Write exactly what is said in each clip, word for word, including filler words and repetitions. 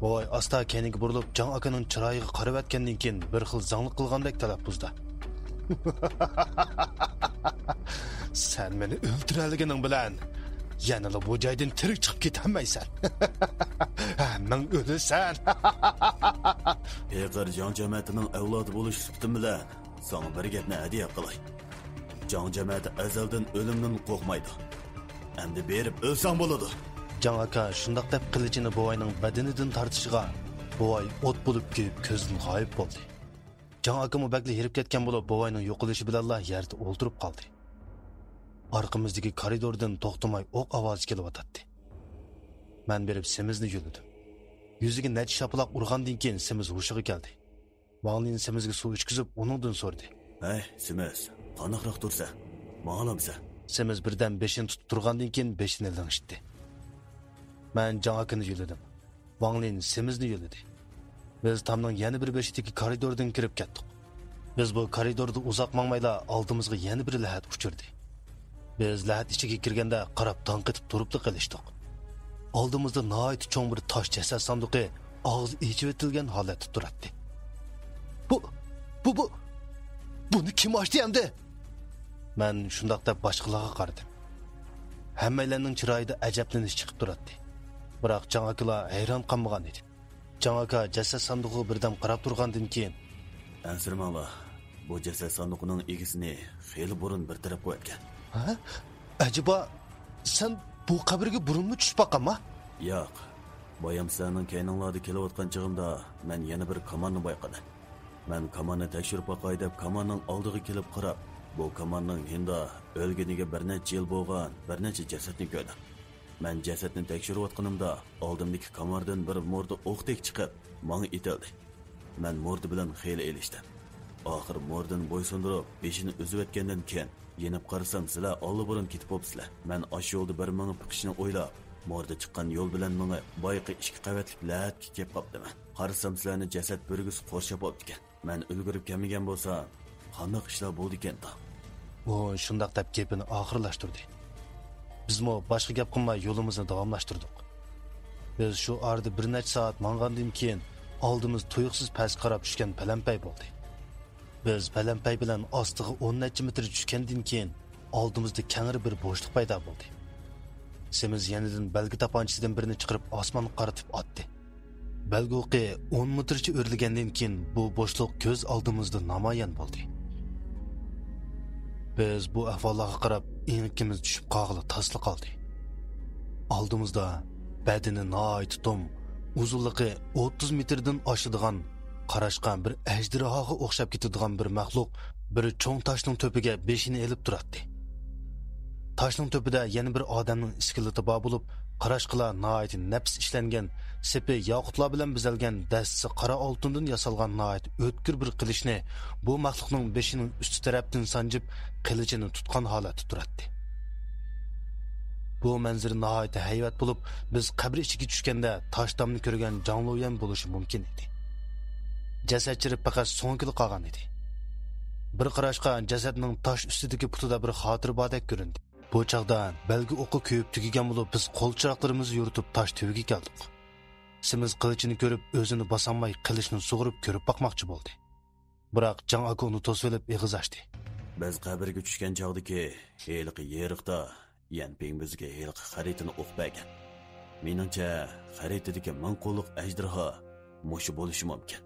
بوۋاي ئاستا كەينىگە بۇرۇلۇپ، جاڭ ئاكىنىڭ چىرايىغا قارىۋەتكەندىن كېيىن، بىر خىل زاڭلىق قىلغاندەك تەلەپپۇزدا: «سەن مېنى ئۆلتۈرەلىگىنىڭ بىلەن، يەنىلا بۇ جايدىن تىرىك چىقىپ كېتەلمەيسەن. ھەممىڭ ئۆلىسەن.» پېقىر جاڭ جەمەتىنىڭ ئەۋلادى بولۇش سۈپىتىم بىلەن ساڭا بىر گەپنى ھەدىيە قىلاي. جاڭ جەمەتى ئەزەلدىن ئۆلۈمدىن قورقمايدۇ. ئەمدى بېرىپ ئۆلسەڭ بولىدۇ. جاڭ ئاكا شۇنداق دەپ قىلىچىنى بوۋاينىڭ بەدىنىدىن تارتىشىغا، بوۋاي ئوت بولۇپ كۆيۈپ كۆزدىن غايىب بولدى. جاڭ ئاكىمۇ بەكلا ھېرىپ كەتكەن بولۇپ، بوۋاينىڭ يوقىلىشى بىلەنلا يەردە ئولتۇرۇپ قالدى. ئارقىمىزدىكى كارىدوردىن توختىماي ئوق ئاۋازى كېلىۋاتاتتى. مەن بېرىپ سېمىزنى يۆلىدىم. يۈزىگە نەچچە شاپىلاق ئۇرغاندىن كېيىن سېمىز ھوشىغا كەلدى. ۋاڭ لىن سېمىزگە سۇ ئىچكۈزۈپ، ئۇنىڭدىن سورىدى. «ھەي، سېمىز، قانداقراق تۇرسەن؟ ماڭالامسەن؟» سېمىز بىردەم بېشىنى تۇتۇپ تۇرغاندىن كېيىن بېشىنى لىڭشىتتى. مەن جاڭ ئاكىنى يۆلىدىم. ۋاڭ لىن سېمىزنى يۆلىدى. بىز تامنىڭ يەنە بىر بېشىدىكى كارىدوردىن كىرىپ كەتتۇق. بىز بۇ كارىدوردا ئۇزاق ماڭمايلا ئالدىمىزغا يەنە بىر لەھەت ئۇچرىدى. بىز لەھەت ئىچىگە كىرگەندە قاراپ داڭ قېتىپ تۇرۇپلا قېلىشتۇق. ئالدىمىزدا ناھايىتى چوڭ بىر تاش جەسەت ساندۇقى ئاغزى ئېچىۋېتىلگەن ھالەتتە تۇراتتى. «بۇ، بۇ، بۇ، بۇنى كىم ئاچتى ئەمدى؟» مەن شۇنداق دەپ باشقىلارغا قارىدىم. ھەممەيلەننىڭ چىرايىدا ئەجەبلىنىش چىقىپ تۇراتتى. بىراق جاڭ ئاكىلار ھەيران قالمىغان ئىدى. جاڭ ئاكا جەسەت ساندۇقىغا بىردەم قاراپ تۇرغاندىن كېيىن، ئەنسىرىمەڭلار، بۇ جەسەت ساندۇقىنىڭ ئىگىسىنى خېلى بۇرۇن بىر تەرەپ قىلىۋەتكەن. ھە؟ ئەجەبا، سەن بۇ قەبرىگە بۇرۇنمۇ چۈشۈپ باققانما؟ ياق. بايام سىلەرنىڭ كەينىڭلاردا كېلىۋاتقان چېغىمدا مەن يەنە بىر كاماننى بايقىدىم. مەن كاماننى تەكشۈرۈپ باقاي دەپ كاماننىڭ ئالدىغا كېلىپ قاراپ، بۇ كاماننىڭ يېنىدا ئۆلگىنىگە بىر نەچچە يىل بولغان بىر نەچچە جەسەتنى كۆردۈم. مەن جەسەتنى تەكشۈرۈۋاتقىنىمدا، ئالدىمدىكى كاماردىن بىر مۇردە ئوقتەك چىقىپ، ماڭا ئېتىلدى. مەن مۇردە بىلەن خېلى ئېلىشتىم. ئاخىر مۇردىنى بويسۇندۇرۇپ، بېشىنى ئۈزۈۋەتكەندىن كېيىن، يېنىپ قارىسام، سىلەر ئاللىبۇرۇن كېتىپ بوپسىلەر. مەن ئاشۇ يولدا بىر مېڭىپ بېقىشنى ئويلاپ، مۇردە چىققان يول بىلەن مېڭىپ، بايىقى ئىككى قەۋەتلىك لەھەتكە كېلىپ قاپتىمەن. قارىسام، سىلەرنى جەسەت بۈرگىسى قورشاپ ئاپتىكەن. مەن ئۈلگۈرۈپ كەلمىگەن بولسام، قانداق ئىشلار بولىدىكەن تا؟ ئۇ شۇنداق دەپ گېپىنى ئاخىرلاشتۇردى. بىزمۇ باشقا گەپ قىلماي يولىمىزنى داۋاملاشتۇردۇق. بىز شۇ ئارىدا بىر نەچچە سائەت ماڭغاندىن كېيىن، ئالدىمىز تۇيۇقسىز پەسكە قاراپ چۈشكەن پەلەمپەي بولدى. بىز پەلەمپەي بىلەن ئاستىغا ئون نەچچە مېتىر چۈشكەندىن كېيىن، ئالدىمىزدا كەڭرى بىر بوشلۇق پەيدا بولدى. سېمىز يېنىدىن بەلگە تاپانچىسىدىن بىرنى چىقىرىپ ئاسمانغا قارىتىپ ئاتتى. بەلگە ئوقى ئون مېتىرچە ئۆرلىگەندىن كېيىن بۇ بوشلۇق كۆز ئالدىمىزدا نامايان بولدى. بىز بۇ ئەھۋاللارغا قاراپ ئېڭىكىمىز چۈشۈپ قالغىلى تاسلا قالدى. ئالدىمىزدا بەدىنى ناھايىتى توم، ئۇزۇنلۇقى ئوتتۇز مېتىردىن ئاشىدىغان، قاراشقا بىر ئەجدىھاغا ئوخشاپ كېتىدىغان بىر مەخلۇق بىر چوڭ تاشنىڭ تۆپىگە بېشىنى ئېلىپ تۇراتتى. تاشنىڭ تۆپىدە يەنە بىر ئادەمنىڭ ئىسكىلىتى بار بولۇپ، قاراشقىلا ناھايىتى نەپىس ئىشلەنگەن، سېپى ياقۇتلار بىلەن بېزەلگەن، دەستىسى قارا ئالتۇندىن ياسالغان ناھايىتى ئۆتكۈر بىر قىلىچنى بۇ مەخلۇقنىڭ بېشىنىڭ ئۈستى تەرەپتىن سانجىپ، قىلىچىنى تۇتقان ھالەتتە تۇراتتى. بۇ مەنزىرە ناھايىتى ھەيۋەت بولۇپ، بىز قەبرە ئىچىگە چۈشكەندە تاش تامنى كۆرگەن جاڭ لۇيۈەن بولۇشى مۇمكىن ئىدى. جەسەت چىرىپ پەقەت سۆڭىكىلا قالغان ئىدى. بىر قاراشقا جەسەتنىڭ تاش ئۈستىدىكى پۇتىدا بىر خاتىرە باردەك كۆرۈندى. بۇ چاغدا بەلگە ئوقى كۆيۈپ تۈگىگەن بولۇپ، بىز قول چىراغلىرىمىزنى يورۇتۇپ تاش تۈۋىگە كەلدۇق. سېمىز قىلىچىنى كۆرۈپ، ئۆزىنى باسالماي قىلىچنى سۇغۇرۇپ كۆرۈپ باقماقچى بولدى. بىراق جاڭ ئاكا ئۇنى توسۇۋېلىپ ئېغىز ئاچتى. بىز قەبرىگە چۈشكەن چاغدىكى ھېلىقى يېرىقتا يەنپىڭ بىزگە ھېلىقى خەرىتىنى ئوقۇپ بەرگەن. مېنىڭچە، خەرىتىدىكى مىڭ قوللۇق ئەجدىھا مۇشۇ بولۇشى مۇمكىن.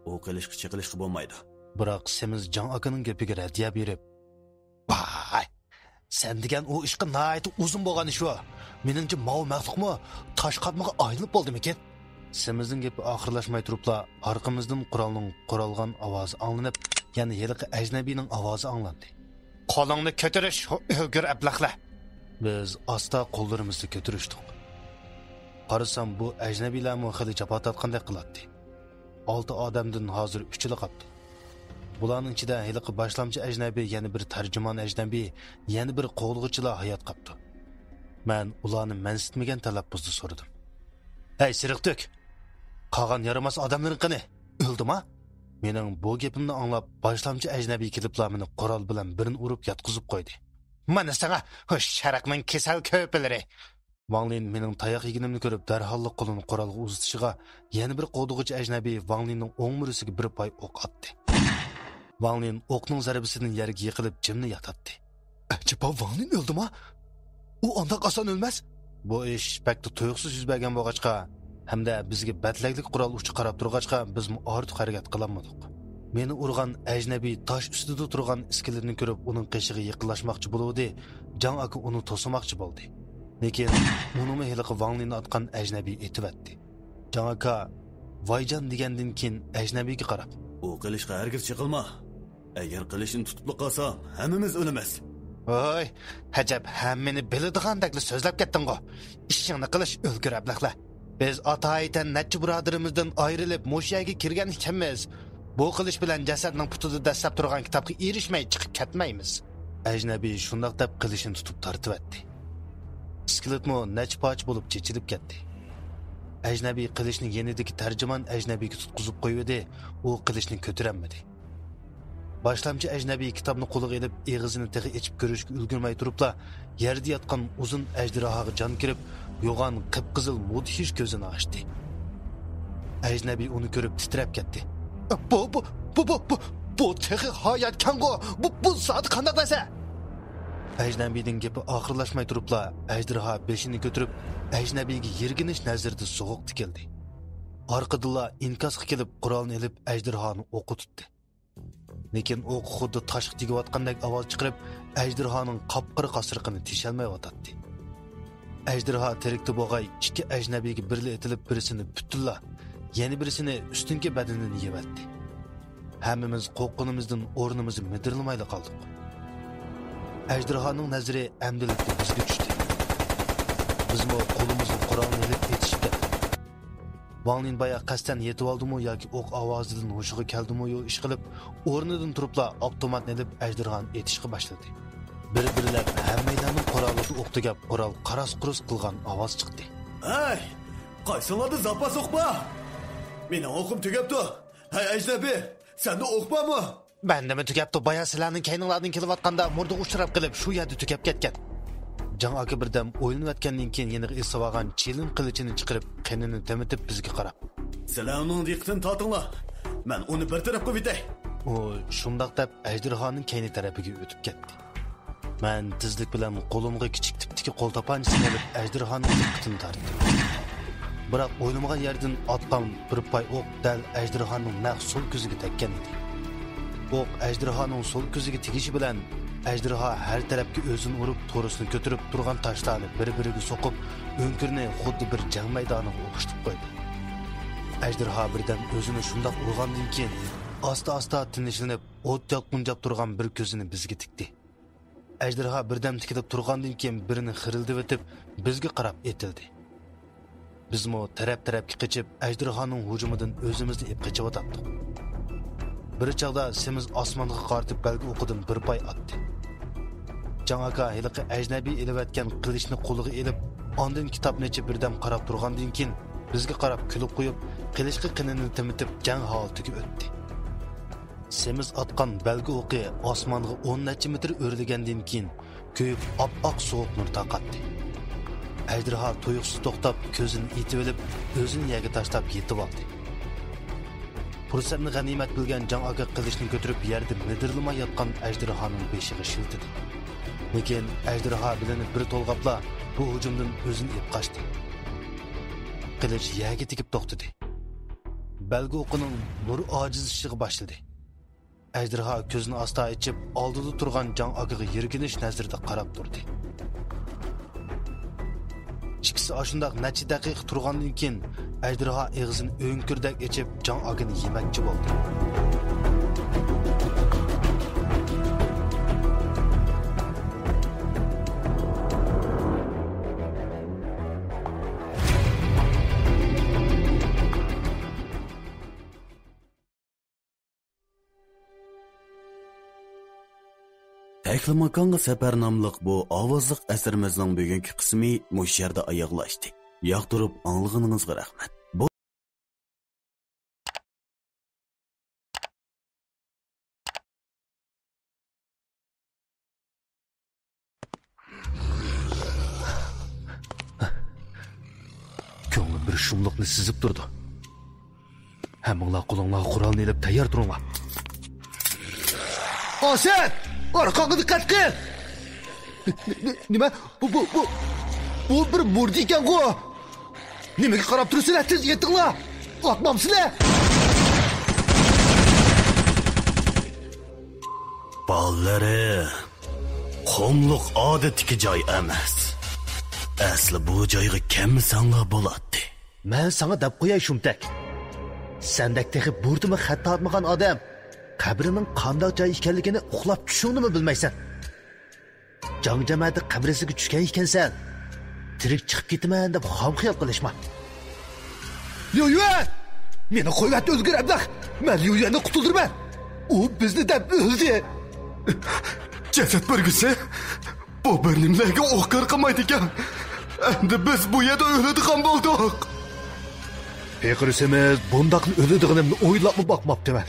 ئۇ قىلىچقا چېقىلىشقا بولمايدۇ. بىراق سېمىز جاڭ ئاكىنىڭ گېپىگە رەددىيە بېرىپ، ۋاي، سەن دېگەن ئۇ ئىشقا ناھايىتى ئۇزۇن بولغان ئىش ئۇ. مېنىڭچە ماۋۇ مەخلۇقمۇ تاش قاتمىغا ئايلىنىپ بولدىمىكىن؟ سېمىزنىڭ گېپى ئاخىرلاشماي تۇرۇپلا ئارقىمىزدىن قورالنىڭ قورالغان ئاۋازى ئاڭلىنىپ، يەنە ھېلىقى ئەجنەبىينىڭ ئاۋازى ئاڭلاندى. قولۇڭنى كۆتۈرۈش، ئۆلگۈر ئەبلەخلەر! بىز ئاستا قوللىرىمىزنى كۆتۈرۈشتۇق. قارىسام، بۇ ئەجنەبىيلەرمۇ خېلى جاپا تارتقاندەك قىلاتتى. ئالتە ئادەمدىن ھازىر ئۈچىلا قاپتۇ. بۇلارنىڭ ئىچىدە ھېلىقى باشلامچى ئەجنەبىي، يەنە بىر تەرجىمان ئەجنەبىي، يەنە بىر قوغلىغۇچىلا ھايات قاپتۇ. مەن ئۇلارنى مەنسىتمىگەن تەلەپپۇزدا سورىدىم. ھەي، سېرىق تۈك! قالغان يارىماس ئادەملىرىڭ قېنى؟ ئۆلدىما؟ مېنىڭ بۇ گېپىمنى ئاڭلاپ، باشلامچى ئەجنەبىي كېلىپلا مېنى قورال بىلەن بىرنى ئۇرۇپ ياتقۇزۇپ قويدى. مانا ساڭا، شەرقنىڭ كېسەل كۆپىلىرى! ۋاڭ لىن مېنىڭ تاياق يېگىنىمنى كۆرۈپ، دەرھاللا قولىنى قورالغا ئۇزىتىشىغا، يەنە بىر قوغدىغۇچى ئەجنەبىي ۋاڭ لىننىڭ ئوڭ مۈرىسىگە بىر پاي ئوق ئاتتى. ۋاڭ لىن ئوقنىڭ زەربىسىدىن يەرگە يىقىلىپ، جىملا ياتاتتى. ئەجەبا، ۋاڭ لىن ئۆلدىما؟ ئۇ ئانداق ئاسان ئۆلمەس. بۇ ئىش بەكلا تۇيۇقسىز يۈز بەرگەن بولغاچقا، ھەمدە بىزگە بەتلەكلىك قورال ئۇچى قاراپ تۇرغاچقا، بىزمۇ ئارتۇق ھەرىكەت قىلالمىدۇق. مېنى ئۇرغان ئەجنەبىي تاش ئۈستىدە تۇرغان ئىسكىلىتنى كۆرۈپ، ئۇنىڭ قېشىغا يېقىنلاشماقچى بولۇۋىدى، جاڭ ئاكا ئۇنى توسىماقچى بولدى. لېكىن ئۇنىمۇ ھېلىقى ۋاڭ لىن ئاتقان ئەجنەبىي ئېتىۋەتتى. جاڭ ئاكا ۋايجان دېگەندىن كېيىن ئەجنەبىيگە قاراپ، ئۇ قىلىچقا ھەرگىز چېقىلما. ئەگەر قىلىچنى تۇتۇپلا قالساڭ، ھەممىمىز ئۆلىمىز. ۋاي، ئەجەب، ھەممىنى بىلىدىغاندەكلا سۆزلەپ كەتتىڭغۇ. ئىشىڭنى قىلىش، ئۆلگۈر ئەبلەخلەر. بىز ئاتايىتەن نەچچە بۇرادىرىمىزدىن ئايرىلىپ، مۇشۇ يەرگە كىرگەن ئىكەنمىز. بۇ قىلىچ بىلەن جەسەتنىڭ پۇتىدا دەسسەپ تۇرغان كىتابقا ئېرىشمەي چىقىپ كەتمەيمىز. ئەجنەبىي شۇنداق دەپ قىلىچنى تۇتۇپ تارتىۋەتتى. ئىسكىلىتمۇ نەچچە پارچە بولۇپ چېچىلىپ كەتتى. ئەجنەبىي قىلىچنى يېنىدىكى تەرجىمان ئەجنەبىيگە تۇتقۇزۇپ قويۇۋىدى، ئۇ قىلىچنى كۆتۈرەلمىدى. باشلامچى ئەجنەبىي كىتابنى قولىغا ئېلىپ، ئېغىزىنى تېخى ئېچىپ كۆرۈشكە ئۈلگۈرمەي تۇرۇپلا، يەردە ياتقان ئۇزۇن ئەجدىھاغا جان كىرىپ، يوغان قىپقىزىل مۇدھىش كۆزىنى ئاچتى. ئەجنەبىي ئۇنى كۆرۈپ تىترەپ كەتتى. بۇ، بۇ، بۇ، بۇ، بۇ، بۇ تېخى ھاياتكەنغۇ؟ بۇ، بۇ زادى قانداق نەرسە؟ ئەجنەبىينىڭ گېپى ئاخىرلاشماي تۇرۇپلا، ئەجدىھا بېشىنى كۆتۈرۈپ، ئەجنەبىيگە يىرگىنىش نەزىرىدە سوغۇق تىكىلدى. ئارقىدىنلا ئىنكاسقا كېلىپ، قورالنى ئېلىپ، ئەجدىھانى ئوققا تۇتتى. لېكىن ئوق خۇددى تاشقا تېگىۋاتقاندەك ئاۋاز چىقىرىپ، ئەجدىھانىڭ قاپقارا قاسرىقىنى تېشەلمەيۋاتاتتى. ئەجدىھا تىرىكتە بولغاي، ئىككى ئەجنەبىيگە بىرلا ئېتىلىپ، بىرسىنى پۈتۈنلا، يەنە بىرسىنى ئۈستۈنكى بەدىنىنى يەۋەتتى. ھەممىمىز قورققىنىمىزدىن ئورنىمىزدا مىدىرلىمايلا قالدۇق. ئەجدىھانىڭ نەزىرى ئەمدىلىكتە بىزگە چۈشتى. بىزمۇ قولىمىزغا قورالنى ئېلىپ ئېتىشىپ كەتتۇق. ۋاڭ لىن بايا قەستەن يېتىۋالدىمۇ ياكى ئوق ئاۋازىدىن ھوشىغا كەلدىمۇ يو ئىشقىلىپ، ئورنىدىن تۇرۇپلا ئاپتوماتنى ئېلىپ ئەجدىھانى ئېتىشقا باشلىدى. بىر-بىرلەپ ھەممەيلەننىڭ قورالىدا ئوق تۈگەپ، قورال قاراس-قۇرۇس قىلغان ئاۋاز چىقتى. ھەي! قايسىڭلاردا زاپاس ئوق بار؟ مېنىڭ ئوقۇم تۈگەپتۇ. ھەي ئەجنەبىي، سەندە ئوق بارمۇ؟ مەندىمۇ تۈگەپتۇ، بايا سىلەرنىڭ كەينىڭلاردىن كېلىۋاتقاندا مۇردىغا ئۇچراپ قېلىپ، شۇ يەردە تۈگەپ كەتكەن. جاڭ ئاكا بىردەم ئويلىنىۋەتكەندىن كېيىن يېنىغا ئېسىۋالغان چىلىم قىلىچىنى چىقىرىپ، قېنىنى تېمىتىپ بىزگە قاراپ، سىلەر ئۇنىڭ دىققىتىنى تارتىڭلار، مەن ئۇنى بىر تەرەپ قىلىۋېتەي. ئۇ شۇنداق دەپ ئەجدىھانىڭ كەينى تەرىپىگە ئۆتۈپ كەتتى. مەن تېزلىك بىلەن قولۇمغا كىچىك تىپتىكى قول تاپانچىسىنى ئېلىپ، ئەجدىھانىڭ دىققىتىنى تارتتىم. بىراق ئويلىمىغان يەردىن ئاتقان بىر پاي ئوق دەل ئەجدىھانىڭ نەق سول كۆزىگە تەگكەن ئىدى. ئوق ئەجدىھانىڭ سول كۆزىگە تېگىشى بىلەن، ئەجدىھا ھەر تەرەپكە ئۆزىنى ئۇرۇپ، تورۇسنى كۆتۈرۈپ تۇرغان تاشلارنى بىر-بىرىگە سوقۇپ، ئۆڭكۈرنى خۇددى بىر جەڭ مەيدانىغا ئوخشىتىپ قويدى. ئەجدىھا بىردەم ئۆزىنى شۇنداق ئۇرغاندىن كېيىن، ئاستا-ئاستا تىنچلىنىپ، ئوت يالقۇنجاپ تۇرغان بىر كۆزىنى بىزگە تىكتى. ئەجدىھا بىردەم تىكىلىپ تۇرغاندىن كېيىن، بىرىنى خىرىلدىۋېتىپ، بىزگە قاراپ ئېتىلدى. بىزمۇ تەرەپ-تەرەپكە قېچىپ، ئەجدىھانىڭ ھۇجۇمىدىن ئۆزىمىزنى ئېپ قېچىۋاتاتتۇق. بىر چاغدا سېمىز ئاسمانغا قارىتىپ بەلگە ئوقىدىن بىر پاي ئاتتى. جاڭ ئاكا ھېلىقى ئەجنەبىي ئېلىۋەتكەن قىلىچنى قولىغا ئېلىپ، ئاندىن كىتابنى ئېچىپ بىردەم قاراپ تۇرغاندىن كېيىن، بىزگە قاراپ كۈلۈپ قويۇپ، قىلىچقا قېنىنى تېمىتىپ، جەڭ ھالىتىگە ئۆتتى. سېمىز ئاتقان بەلگە ئوقى ئاسمانغا ئون نەچچە مېتىر ئۆرلىگەندىن كېيىن، كۆيۈپ ئاپئاق سوغۇق نۇر تارقاتتى. ئەجدىھا تۇيۇقسىز توختاپ، كۆزىنى ئېتىۋېلىپ، ئۆزىنى يەرگە تاشلاپ يېتىۋالدى. پۇرسەتنى غەنىيمەت بىلگەن جاڭ ئاكا قىلىچنى كۆتۈرۈپ، يەردە مىدىرلىماي ياتقان ئەجدىھانىڭ بېشىغا شىلتىدى. لېكىن ئەجدىھا بىلىنى بىر تولغاپلا، بۇ ھۇجۇمدىن ئۆزىنى ئېپ قاچتى. قىلىچ يەرگە تېگىپ توختىدى. بەلگە ئوقىنىڭ نۇر ئاجىزلىشىشىغا باشلىدى. ئەجدىھا كۆزىنى ئاستا ئېچىپ، ئالدىدا تۇرغان جاڭ ئاكىغا يىرگىنىش نەزىرىدە قاراپ تۇردى. ئىككىسى ئاشۇنداق نەچچە دەقىقە تۇرغاندىن كېيىن، ئەجدىھا ئېغىزىنى ئۆڭكۈردەك ئېچىپ، جاڭ ئاكىنى يېمەكچى بولدى. تەكلىماكانغا سەپەر ناملىق بۇ ئاۋازلىق ئەسىرىمىزنىڭ بۈگۈنكى قىسمى مۇشۇ يەردە ئاياغلاشتى. ياقتۇرۇپ ئاڭلىغىنىڭىزغا رەھمەت. بۇ پۇشۇملۇقنى سىزىپ تۇرىدۇ. ھەممىڭلار قولۇڭلارغا قورالنى ئېلىپ تەييار تۇرۇڭلار. ئاسەت! ئارقاڭغا دىققەت قىل! نېمە؟ بۇ، بۇ، بۇ، بۇ بىر مۇردە ئىكەنغۇ! نېمىگە قاراپ تۇرىسىلەر؟ تېز يېتىڭلار! ئاتمامسىلەر؟ بالىلىرى، قۇملۇق ئادەتتىكى جاي ئەمەس. ئەسلى بۇ جايغا كەلمىسەڭلار بولاتتى. مەن ساڭا دەپ قوياي، شۇمتەك. سەندەك تېخى بۇرۇتىمۇ خەت تارتمىغان ئادەم قەبرىنىڭ قانداق جاي ئىكەنلىكىنى ئۇخلاپ چۈشۈڭدىمۇ بىلمەيسەن. جاڭ جامائىتى قەبرىسىگە چۈشكەن ئىكەنسەن، تىرىك چىقىپ كېتىمەن دەپ خام خىيال قىلىشما. ليۇيۈەن! مېنى قويۇۋەت ئۆلگۈر ئەبلەخ! مەن ليۇيۈەننى قۇتۇلدۇرىمەن! ئۇ بىزنى دەپ ئۆلدى! جەسەت بەرگۈسى! بۇ بىر نېمىلەرگە ئوقۇر قىلمايدىكەن. ئەمدى بىز بۇ يەردە ئۆلىدىغان بولدۇق. پېقىر سېمىز، بۇنداق ئۆلىدىغىنىمنى ئويلاپمۇ باقماپتىمەن.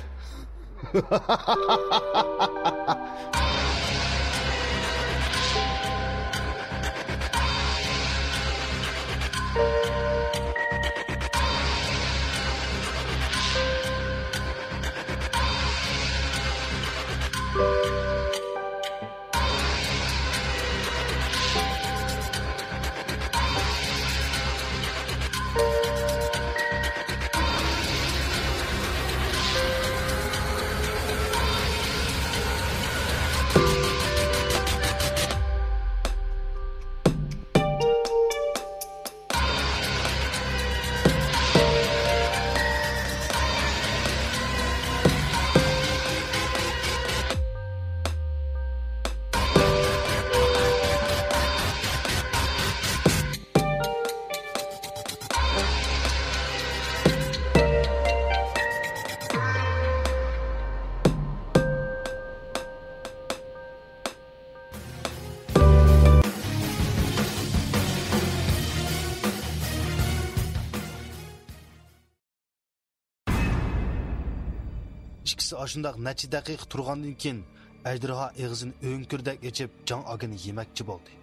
ئىككىسى ئاشۇنداق نەچچە دەقىقە تۇرغاندىن كېيىن، ئەجدىھا ئېغىزىنى ئۆڭكۈردەك ئېچىپ، جاڭ ئاكىنى يېمەكچى بولدى.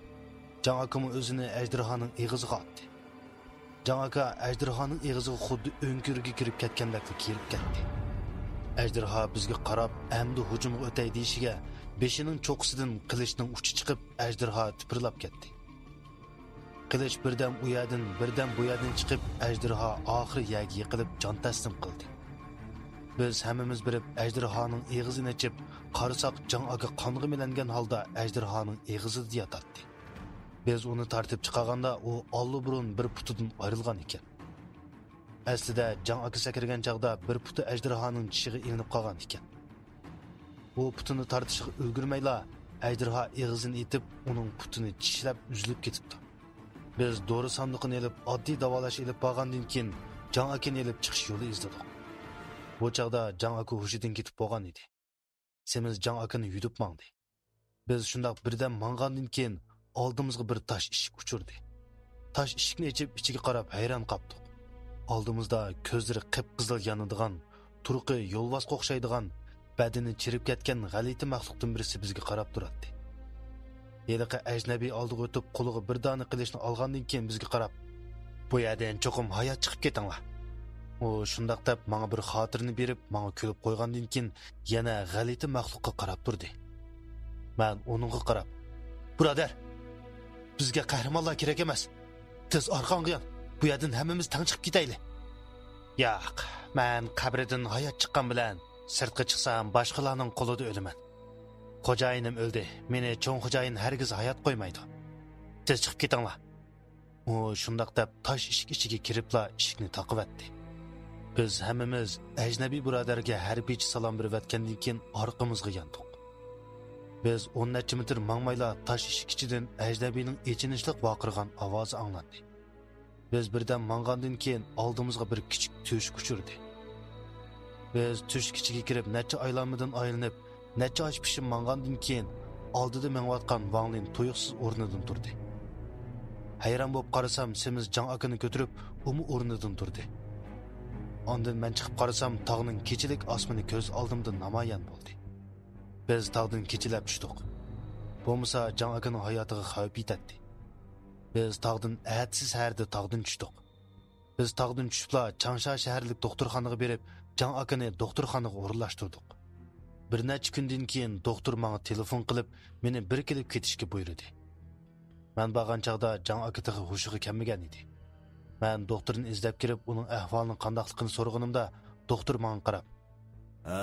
جاڭ ئاكىمۇ ئۆزىنى ئەجدىھانىڭ ئېغىزىغا ئاتتى. جاڭ ئاكا ئەجدىھانىڭ ئېغىزىغا خۇددى ئۆڭكۈرگە كىرىپ كەتكەندەكلا كىرىپ كەتتى. ئەجدىھا بىزگە قاراپ، ئەمدى ھۇجۇمغا ئۆتەي دېيىشىگە، بېشىنىڭ چوققىسىدىن قىلىچنىڭ ئۇچى چىقىپ، ئەجدىھا تىپىرلاپ كەتتى. قىلىچ بىردەم ئۇ يەردىن، بىردەم بۇ يەردىن چىقىپ، ئەجدىھا ئاخىرى يەرگە يىقىلىپ، جان تەسلىم قىلدى. بىز ھەممىمىز بېرىپ، ئەجدىھانىڭ ئېغىزىنى ئېچىپ قارىساق، جاڭ ئاكا قانغا مىلەنگەن ھالدا ئەجدىھانىڭ ئېغىزىدا ياتاتتى. بىز ئۇنى تارتىپ چىقارغاندا، ئۇ ئاللىبۇرۇن بىر پۇتىدىن ئايرىلغان ئىكەن. ئەسلىدە جاڭ ئاكا سەكرىگەن چاغدا بىر پۇتى ئەجدىھانىڭ چىشىغا ئىلىنىپ قالغان ئىكەن. ئۇ پۇتىنى تارتىشقا ئۈلگۈرمەيلا، ئەجدىھا ئېغىزىنى ئېتىپ، ئۇنىڭ پۇتىنى چىشلەپ ئۈزۈلۈپ كېتىپتۇ. بىز دورا ساندۇقىنى ئېلىپ، ئاددىي داۋالاش ئېلىپ بارغاندىن كېيىن، جاڭ ئاكىنى ئېلىپ چىقىش يولى ئىزدىدۇق. بۇ چاغدا جاڭ ئاكا ھوشىدىن كېتىپ بولغان ئىدى. سېمىز جاڭ ئاكىنى يۈدۈپ ماڭدى. بىز شۇنداق بىردەم ماڭغاندىن كېيىن، ئالدىمىزغا بىر تاش ئىشىك ئۇچۇردى. تاش ئىشىكنى ئېچىپ، ئىچىگە قاراپ ھەيران قاپتۇق. ئالدىمىزدا كۆزلىرى قىپقىزىل يانىدىغان، تۇرقى يولۋاسقا ئوخشايدىغان، بەدىنى چىرىپ كەتكەن غەلىتە مەخلۇقتىن بىرسى بىزگە قاراپ تۇراتتى. ھېلىقى ئەجنەبىي ئالدىغا ئۆتۈپ، قولىغا بىر دانە قىلىچنى ئالغاندىن كېيىن بىزگە قاراپ، «بۇ يەردىن چوقۇم ھايات چىقىپ كېتىڭلار.» ئۇ شۇنداق دەپ ماڭا بىر خاتىرىنى بېرىپ، ماڭا كۈلۈپ قويغاندىن كېيىن، يەنە غەلىتە مەخلۇققا قاراپ تۇردى. مەن ئۇنىڭغا قاراپ، «بۇرادەر، بىزگە قەھرىمانلار كېرەك ئەمەس. تېز ئارقاڭغا يان. بۇ يەردىن ھەممىمىز تەڭ چىقىپ كېتەيلى.» «ياق، مەن قەبرىدىن ھايات چىققان بىلەن سىرتقا چىقسام، باشقىلارنىڭ قولىدا ئۆلىمەن. خوجايىنىم ئۆلدى. مېنى چوڭ خوجايىن ھەرگىز ھايات قويمايدۇ. تېز چىقىپ كېتىڭلار.» ئۇ شۇنداق دەپ تاش ئىشىك ئىچىگە كىرىپلا ئىشىكنى تاقىۋەتتى. بىز ھەممىمىز ئەجنەبىي بۇرادەرگە ھەربىيچە سالام بېرىۋەتكەندىن كېيىن ئارقىمىزغا ياندۇق. بىز ئون نەچچە مېتىر ماڭمايلا تاش ئىشىك ئىچىدىن ئەجنەبىينىڭ ئېچىنىشلىق ۋارقىرىغان ئاۋازى ئاڭلاندى. بىز بىردەم ماڭغاندىن كېيىن ئالدىمىزغا بىر كىچىك تۆشۈك ئۇچرىدى. بىز تۆشۈك ئىچىگە كىرىپ نەچچە ئايلانمىدىن ئايلىنىپ، نەچچە ئاچ پىشىم ماڭغاندىن كېيىن، ئالدىدا مېڭىۋاتقان ۋاڭلىن تۇيۇقسىز ئورنىدىن تۇردى. ھەيران بولۇپ قارىسام، سېمىز جاڭ ئاكىنى كۆتۈرۈپ، ئۇمۇ ئورنىدىن تۇردى. ئاندىن مەن چىقىپ قارىسام، تاغنىڭ كېچىلىك ئاسمىنى كۆز ئالدىمدا نامايان بولدى. بىز تاغدىن كېچىلەپ چۈشتۇق. بولمىسا، جاڭ ئاكىنىڭ ھاياتىغا خەۋپ يېتەتتى. بىز تاغدىن ئەتىسى سەھەردە تاغدىن چۈشتۇق. بىز تاغدىن چۈشۈپلا چاڭشا شەھەرلىك دوختۇرخانىغا بېرىپ، جاڭ ئاكىنى دوختۇرخانىغا ئورۇنلاشتۇردۇق. بىر نەچچە كۈندىن كېيىن دوختۇر ماڭا تېلېفون قىلىپ، مېنى بىر كېلىپ كېتىشكە بۇيرۇدى. مەن بارغان چاغدا جاڭ ئاكا تېخى ھوشىغا كەلمىگەن ئىدى. مەن دوختۇرنى ئىزدەپ كىرىپ، ئۇنىڭ ئەھۋالىنىڭ قانداقلىقىنى سورىغىنىمدا، دوختۇر ماڭا قاراپ، «ھە،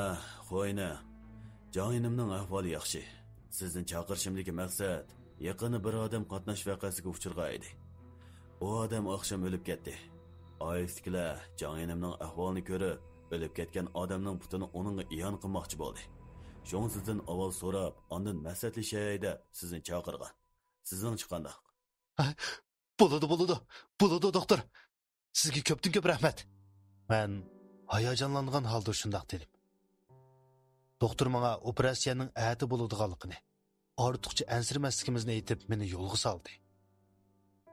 خوينە، جاڭ ئىنىمنىڭ ئەھۋالى ياخشى. سىزنى چاقىرىشىمدىكى مەقسەت، يېقىندا بىر ئادەم قاتناش ۋەقەسىگە ئۇچرىغان ئىدى. ئۇ ئادەم ئاخشام ئۆلۈپ كەتتى. ئائىلىسىدىكىلەر جاڭ ئىنىمنىڭ ئەھۋالىنى كۆرۈپ، ئۆلۈپ كەتكەن ئادەمنىڭ پۇتىنى ئۇنىڭغا ئىئانە قىلماقچى بولدى. شۇڭا سىزدىن ئاۋۋال سوراپ، ئاندىن مەسلىھەتلىشەي دەپ سىزنى چاقىرغان. سىزنىڭچە قانداق؟» «بولىدۇ، بولىدۇ، بولىدۇ، دوختۇر. سىزگە كۆپتىن كۆپ رەھمەت.» مەن ھاياجانلانغان ھالدا شۇنداق دېدىم. دوختۇر ماڭا ئوپېراتسىيەنىڭ ئەتە بولىدىغانلىقىنى، ئارتۇقچە ئەنسىرىمەسلىكىمىزنى ئېيتىپ، مېنى يولغا سالدى.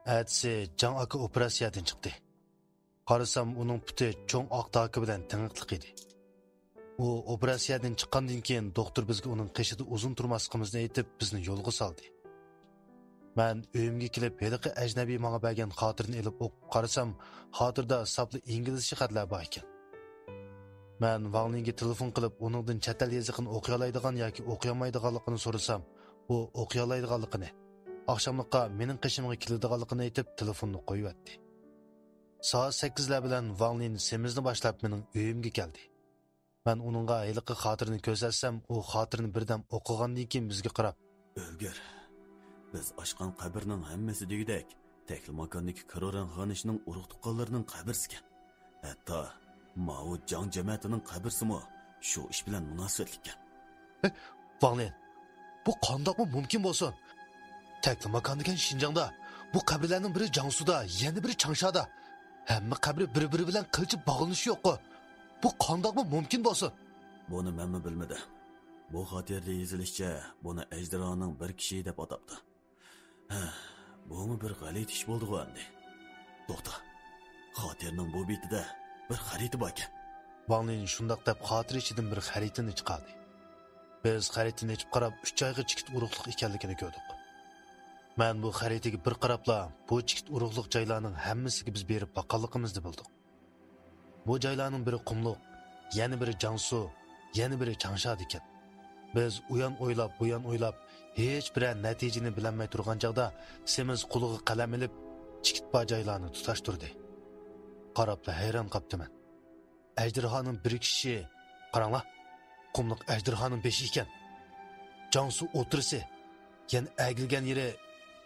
ئەتىسى جاڭ ئاكا ئوپېراتسىيەدىن چىقتى. قارىسام، ئۇنىڭ پۇتى چوڭ ئاق داكا بىلەن تېڭىقلىق ئىدى. ئۇ ئوپېراتسىيەدىن چىققاندىن كېيىن، دوختۇر بىزگە ئۇنىڭ قېشىدا ئۇزۇن تۇرماسلىقىمىزنى ئېيتىپ، بىزنى يولغا سالدى. مەن ئۆيۈمگە كېلىپ، ھېلىقى ئەجنەبىي ماڭا بەرگەن خاتىرىنى ئېلىپ ئوقۇپ قارىسام، خاتىرىدە ساپلا ئىنگلىزچە خەتلەر بار ئىكەن. مەن ۋاڭ لىنگە تېلېفون قىلىپ، ئۇنىڭدىن چەت ئەل يېزىقىنى ئوقۇيالايدىغان ياكى ئوقۇيالمايدىغانلىقىنى سورىسام، ئۇ ئوقۇيالايدىغانلىقىنى، ئاخشاملىققا مېنىڭ قېشىمغا كېلىدىغانلىقىنى ئېيتىپ، تېلېفوننى قويۇۋەتتى. سائەت سەككىزلەر بىلەن ۋاڭ لىن سېمىزنى باشلاپ مېنىڭ ئۆيۈمگە كەلدى. مەن ئۇنىڭغا ھېلىقى خاتىرىنى كۆرسەتسەم، ئۇ خاتىرىنى بىردەم ئوقۇغاندىن كېيىن بىزگە قاراپ، «ئۆلگۈر، بىز ئاچقان قەبرىنىڭ ھەممىسى دېگۈدەك تەكلىماكاندىكى كرورەن خانىشنىڭ ئۇرۇق-تۇغقانلىرىنىڭ قەبرىسىكەن. ھەتتا ماۋۇ جاڭ جەمەتىنىڭ قەبرىسىمۇ شۇ ئىش بىلەن مۇناسىۋەتلىككەن.» ۋاڭ لىن، بۇ قانداقمۇ مۇمكىن بولسۇن؟ تەكلىماكان دېگەن شىنجاڭدا، بۇ قەبرىلەرنىڭ بىرى جياڭسۇدا، يەنە بىرى چاڭشادا. ھەممە قەبرە بىر-بىرى بىلەن قىلچە باغلىنىشى يوققۇ. بۇ قانداقمۇ مۇمكىن بولسۇن؟ بۇنى مەنمۇ بىلمىدىم. بۇ خاتىرىدە يېزىلىشىچە، بۇنى ئەجدىھانىڭ بىر كىشى دەپ ئاتاپتۇ. ھە، بۇمۇ بىر غەلىتە ئىش بولدىغۇ ئەمدى. توختا، خاتىرىنىڭ بۇ بېتىدە بىر خەرىتە باركەن. ۋاڭ لىن شۇنداق دەپ خاتىرە ئىچىدىن بىر خەرىتىنى چىقاردى. بىز خەرىتىنى ئېچىپ قاراپ، ئۈچ جايغا چېكىت ئۇرۇقلۇق ئىكەنلىكىنى كۆردۇق. مەن بۇ خەرىتىگە بىر قاراپلا، بۇ چېكىت ئۇرۇقلۇق جايلارنىڭ ھەممىسىگە بىز بېرىپ باققانلىقىمىزنى بىلدۇق. بۇ جايلارنىڭ بىرى قۇملۇق، يەنە بىرى جياڭسۇ، يەنە بىرى چاڭشادىكەن. بىز ئۇيان ئويلاپ، بۇيان ئويلاپ، ھېچ بىرەر نەتىجىنى بىلەلمەي تۇرغان چاغدا، سېمىز قولىغا قەلەم ئېلىپ، چېكىت بار جايلارنى تۇتاشتۇردى. قاراپلا ھەيران قاپتىمەن. ئەجدىھانىڭ بىر كىشىشى، قاراڭلار، قۇملۇق ئەجدىھانىڭ بېشى ئىكەن. جياڭسۇ ئوتتۇرىسى، يەنە ئەگىلگەن يېرى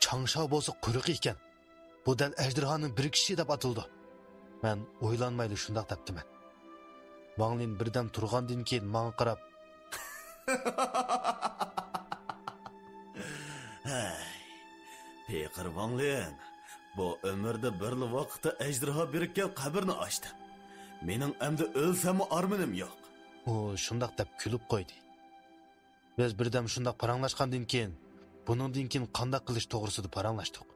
چاڭشا بولسا قۇيرۇقى ئىكەن. بۇ دەل ئەجدىھانىڭ بىر كىشىشى دەپ ئاتىلىدۇ. مەن ئويلانمايلا شۇنداق دەپتىمەن. ۋاڭ لىن بىردەم تۇرغاندىن كېيىن ماڭا قاراپ، ھەي، پېقىر ۋاڭ لىن، بۇ ئۆمۈردە بىرلا ۋاقىتتا ئەجدىھا بىرىككەن قەبرىنى ئاچتىم. مېنىڭ ئەمدى ئۆلسەممۇ ئارمىنىم يوق. ئۇ شۇنداق دەپ كۈلۈپ قويدى. بىز بىردەم شۇنداق پاراڭلاشقاندىن كېيىن، بۇنىڭدىن كېيىن قانداق قىلىش توغرىسىدا پاراڭلاشتۇق.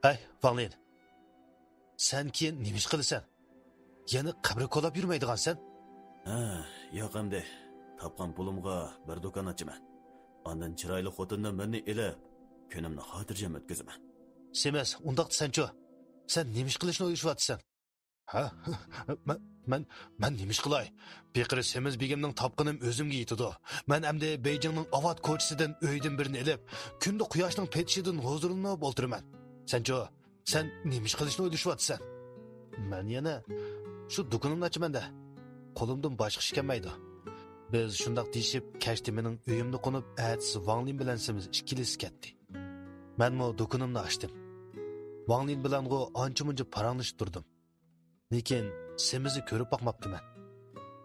ھەي، ۋاڭ لىن، سەن كېيىن نېمە ئىش قىلىسەن؟ يەنە قەبرە كولاپ يۈرمەيدىغانسەن؟ ھە، ياق ئەمدى. تاپقان پۇلۇمغا بىر دۇكان ئاچىمەن. ئاندىن چىرايلىق خوتۇندىن بىرنى ئېلىپ، كۈنۈمنى خاتىرجەم ئۆتكۈزىمەن. سېمىز، ئۇنداق دېسەنچۇ؟ سەن نېمە ئىش قىلىشنى ئويلىشىۋاتىسەن؟ ھە؟ مەن، مەن، مەن نېمە ئىش قىلاي؟ پېقىر سېمىز بېگىمنىڭ تاپقىنىم ئۆزۈمگە يېتىدۇ. مەن ئەمدى بېيجىڭنىڭ ئاۋات كوچىسىدىن ئۆيدىن بىرنى ئېلىپ، كۈندە قۇياشنىڭ پېتىشىدىن ھۇزۇرلىنىپ ئولتۇرىمەن. سەنچۇ؟ سەن نېمە ئىش قىلىشنى ئويلىشىۋاتىسەن؟ مەن يەنە شۇ دۇكىنىمنى ئاچىمەن-دە. قولۇمدىن باشقا ئىش كەلمەيدۇ. بىز شۇنداق دېيىشىپ، كەچتە مېنىڭ ئۆيۈمدە قونۇپ، ئەتىسى ۋاڭ لىن بىلەن سېمىز ئىككىلىسى كەتتى. مەنمۇ دۇكىنىمنى ئاچتىم. ۋاڭ لىن بىلەنغۇ ئانچە-مۇنچە پاراڭلىشىپ تۇردۇم. لېكىن سېمىزنى كۆرۈپ باقماپتىمەن.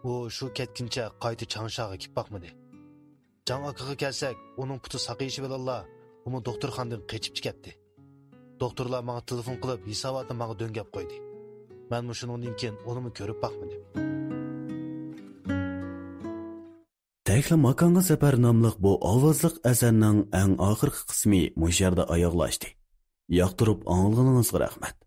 ئۇ شۇ كەتكىنىچە قايتا چاڭشاغا كېلىپ باقمىدى. جاڭ ئاكىغا كەلسەك، ئۇنىڭ پۇتى ساقىيىشى بىلەنلا ئۇمۇ دوختۇرخانىدىن قېچىپ كەتتى. دوختۇرلار ماڭا تېلېفون قىلىپ، ھېساباتنى ماڭا دۆڭگەپ قويدى. مەنمۇ شۇنىڭدىن كېيىن ئۇنىمۇ كۆرۈپ باقمىدىم. تەكلىماكانغا سەپەر ناملىق بۇ ئاۋازلىق ئەسەرنىڭ ئەڭ ئاخىرقى قىسمى مۇشۇ يەردە ئاياغلاشتى. ياقتۇرۇپ ئاڭلىغىنىڭىزغا رەھمەت.